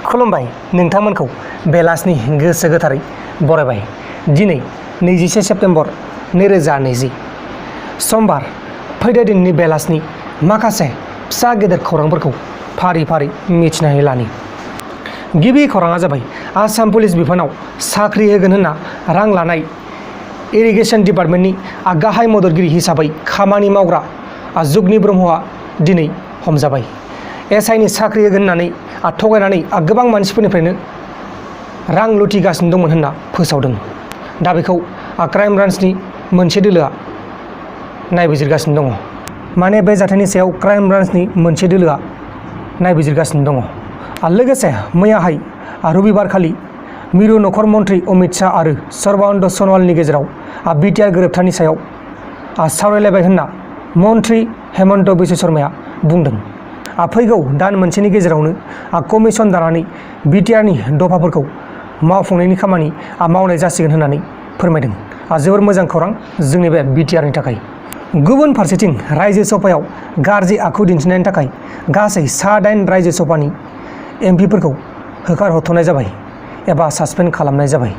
खुलुमबाय नोंथांमोनखौ बेलासिनि गोसो गोथारै बरायबाय। दिनै 21 सेप्तेम्बर 2020 समबार फैदो दिननि बेलासिनि माखासे फिसा गेदेर खौरांफोरखौ फारि फारि मिथिनानै लानि। गिबि खौराङा जाबाय आसाम पुलिस बिफानाव साख्रि होगोन होनना रां लानाय इरिगेसन डिपार्टमेन्टनि गाहाय मददगिरि हिसाबै खामानि मावग्रा जुगनि ब्रह्मआ दिनै हमजाबाय। एसआइनि साख्रि होगोन होननानै थगायनानै गोबां मानसिफोरनिफ्रायनो रां लुथिगासिनो दंमोन होनना फोसावदों। दा बेखौ क्राइम ब्रान्चनि मोनसे दोलोआ नायबिजिरगासिनो दङ। माने बे जाथायनि सायाव क्राइम ब्रान्चनि मोनसे दोलोआ नायबिजिरगासिनो दङ। लोगोसे मैयाहाय रबिबारखालि मिरु नखर मन्त्रि अमित शाह आरो सर्बानन्द सनवालनि गेजेराव बिटिआर गोरोबथानि सायाव सावरायलायबाय होनना मन्त्रि हेमन्त बिश्व शर्माया बुंदों। फैगौ दान मोनसेनि गेजेरावनो कमिसन दानानै बिटिआरनि दफाफोरखौ मावफुंनायनि खामानि मावनाय जासिगोन होननानै फोरमायदों। जोबोर मोजां खौरां जोंनि बे बिटिआरनि थाखाय। गुबुन फारसेथिं रायजो सभायाव गाज्रि आखु दिन्थिनायनि थाखाय गासै 8 रायजो सभानि एमपिफोरखौ होखारहरथ'नाय जाबाय एबा सासपेन्ड खालामनाय जाबाय।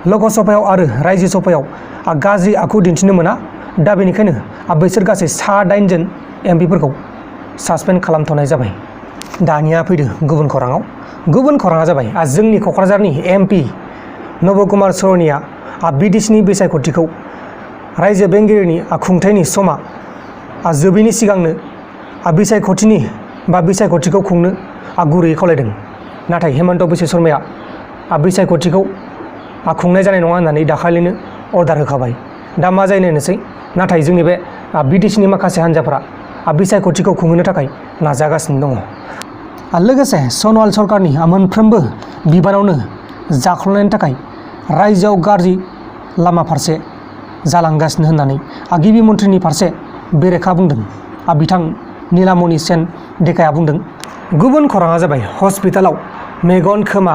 लकसभायाव आरो रायजो सभायाव गाज्रि आखु दिन्थिनो मोना। दा बेनिखायनो बैसोर गासै 8 जन एमपिफोरखौ सासपेन्ड खालामथ'नाय जाबाय। दानिया फैदो गुबुन खौराङाव। गुबुन खौराङा जाबाय जोंनि क'क्राझारनि एमपि नबकुमार सर'निया बिटिसिनि बिसायख'थिखौ रायजो बेंगिरिनि खुंथायनि समा जोबैनि सिगांनो बिसायख'थिखौ खुंनो गुरैयै खावलायदों। नाथाय हेमन्त बिश्व शर्माया बिसायख'थिखौ खुंनाय जानाय नङा होननानै दाखालिनो अर्डार होखाबाय। दा मा जायो नायनोसै। नाथाय जोंनि बे बिटिसिनि माखासे हान्जाफोरा बिसायख'थिखौ खुंहोनो थाखाय नाजागासिनो दङ। लोगोसे सनवाल सरकारनि मोनफ्रोमबो बिबानावनो जाख्ल'नायनि थाखाय रायजोआव गाज्रि लामा फारसे जालांगासिनो होननानै गिबि मन्थ्रिनि फारसे बेरेखा बुंदों। बिथां नीलामणि सेन डेकाया बुंदों। गुबुन खौराङा जाबाय हस्पिटालाव मेगन खोमा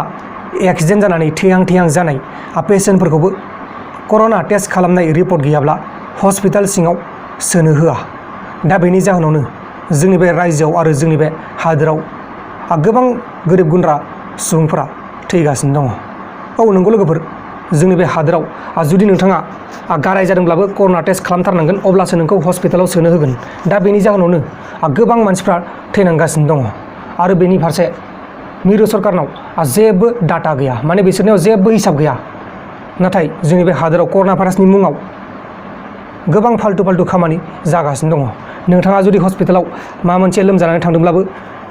एक्सिडेन्ट जानानै थैहां जानाय पेसेन्टफोरखौबो कर'ना टेस्ट खालामनाय रिपर्ट गैयाब्ला हस्पिटाल सिङाव सोनो होआ। दा बेनि जाहोनावनो जोंनि बे रायजोआव आरो जोंनि बे हादोराव गोबां गोरिब गुन्द्रा सुबुंफोरा थैगासिनो दङ। औ नंगौ लोगोफोर, जोंनि बे हादोराव जुदि नोंथाङा गाराय जादोंब्लाबो कर'ना टेस्ट खालामथारनांगोन, अब्लासो नोंखौ हस्पिटालाव सोनो होगोन। दा बेनि जाहोनावनो गोबां मानसिफ्रा थैनांगासिनो दङ। आरो बेनि फारसे मिरु सरकारनाव जेबो डाटा गैया, माने बिसोरनियाव जेबो हिसाब गैया। नाथाय जोंनि बे हादोराव कर'ना भाइरासनि मुङाव गोबां फाल्थु खामानि जागासिनो दङ। नोंथाङा जुदि हस्पिटालाव माबा मोनसे लोमजानानै थांदोंब्लाबो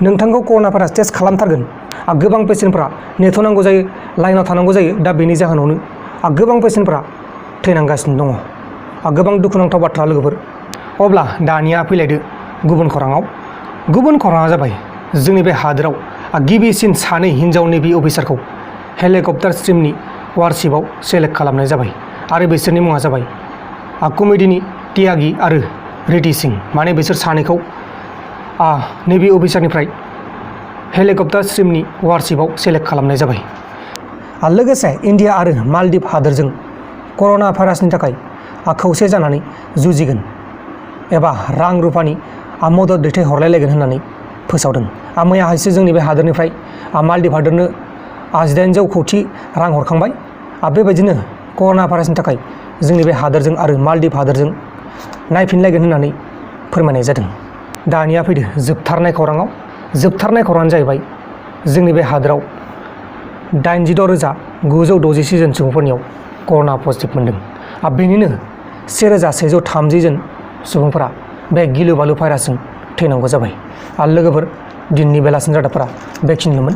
नोंथांखौ कर'ना भाइरास टेस्ट खालामथारगोन। गोबां पेसेन्टफोरा नेथ'नांगौ जायो, लाइनाव थानांगौ जायो। दा बेनि जाहोनावनो गोबां पेसेन्टफोरा थैनांगासिनो दङ। गोबां दुखुनांथाव बाथ्रा लोगोफोर। अब्ला दानिया फैलायदो गुबुन खौराङाव। गुबुन खौराङा जाबाय जोंनि बे हादोराव गिबिसिन 2 हिनजाव नेभि अफिसारखौ हेलिकप्टार स्ट्रिमनि वारशिपआव सेलेक्ट खालामनाय जाबाय। आरो बिसोरनि मुङा जाबाय कुमुदिनी त्यागी आरो रिद्धि सिं। माने बिसोर 2खौ नेभि अफिसारनिफ्राय हेलिकप्टार स्ट्रिमनि वारशिपआव सेलेक्ट खालामनाय जाबाय। लोगोसे इन्डिया आरो मालदीव हादोरजों कर'ना भाइरासनि थाखाय खौसे जानानै जुजिगोन एबा रां रुफानि मदद दैथायहरलायलायगोन होननानै फोसावदों। मैयाहायसो जोंनि बे हादोरनिफ्राय मालदीव हादोरनो 800 कौटि रां हरखांबाय। बेबायदिनो कर'ना भाइरासनि थाखाय जोंनि बे हादोरजों आरो मालदीव हादोरजों नायफिनलायगोन होननानै फोरमायनाय जादों। दानिया फैदो जोबथारनाय खौराङाव। जोबथारनाय खौराङानो जाहैबाय जोंनि बे हादोराव 86,966 जन सुबुंफोरनियाव कर'ना पजिटिभ मोनदों। बेनिनो 1,130 जन सुबुंफोरा बे गिलु बालु भाइरासजों थैनांगौ जाबाय। लोगोफोर, दिननि बेलासिनि रादाबफोरा बेखिनिल'मोन।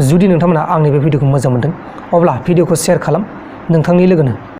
जुदि नोंथांमोना आंनि बे भिडिअखौ मोजां मोनदों अब्ला भिडिअखौ शेयार खालाम नोंथांनि लोगोनो।